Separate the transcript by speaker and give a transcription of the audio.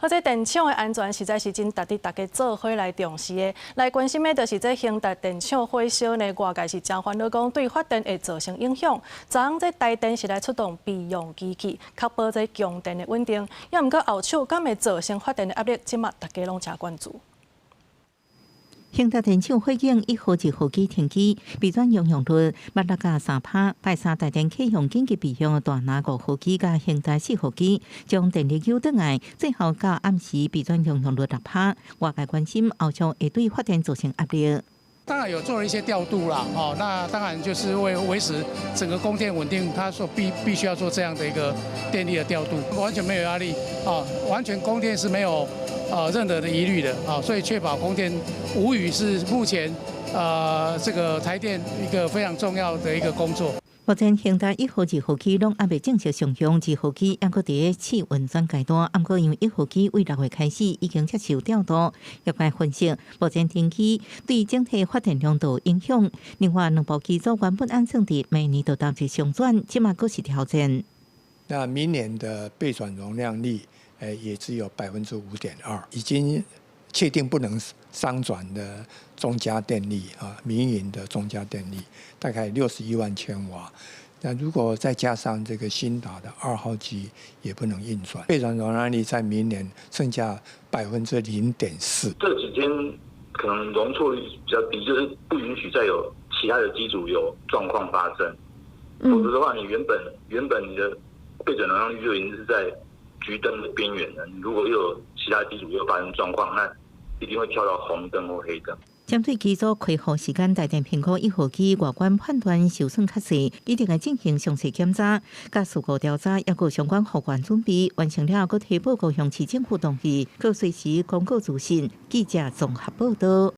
Speaker 1: 好，這電廠的安全實在是真值得大家做伙來重視的。來關心的就是這興達電廠火燒呢，外界是真煩惱講對發電會造成影響。昨昏這台電是來出動備用機器，確保這供電的穩定。也毋過後手敢會造成發電的壓力，這馬大家攏誠關注。
Speaker 2: 興達電廠火警一號、二號機停機，備轉容量率捌落甲3趴。拜三台電啟用緊急備用的大林五號機佮興達四號機，將電力救轉來，最後到暗時備轉容量率6趴。外界關心後續會對發電造成壓力。
Speaker 3: 當然有做了一些調度啦，哦，那當然就是為維持整個供電穩定，他說必須要做這樣的一個電力的調度，完全沒有壓力，啊，完全供電是沒有任何的疑慮的，啊，所以確保供電無虞是目前這個台電一個非常重要的一個工作。
Speaker 2: 目前興達一號、二號機攏猶未正式上用，二號機猶閣佇咧試運轉階段。毋過因為一號機對6月開始已經接受調度，業界分析，目前停機對整體發電量都有影響。另外，兩部機組原本按算佇明年就投入商轉，這馬閣是挑戰。
Speaker 4: 那明年的備轉容量率，也只有5.2%，已經確定不能商轉的中嘉電力啊，民營的中嘉電力大概61萬千瓦。那如果再加上這個興達的二號機也不能運轉，備轉容量率在明年剩下0.4%。
Speaker 5: 這幾天可能容錯率比較低，就是不允許再有其他的機組有狀況發生，否則的話，你原本你的備轉容量率就已經是在橘燈的邊緣了。如果又有其他機組又發生狀況，那一定會跳到紅燈或黑燈。
Speaker 2: 針對機組開放時間，台電評估一號機外觀判斷受損較細，一定會進行詳細檢查，佮事故調查，抑閣相關復原準備完成了後，閣提報告向市政府同意，閣隨時公告資訊。記者綜合報道。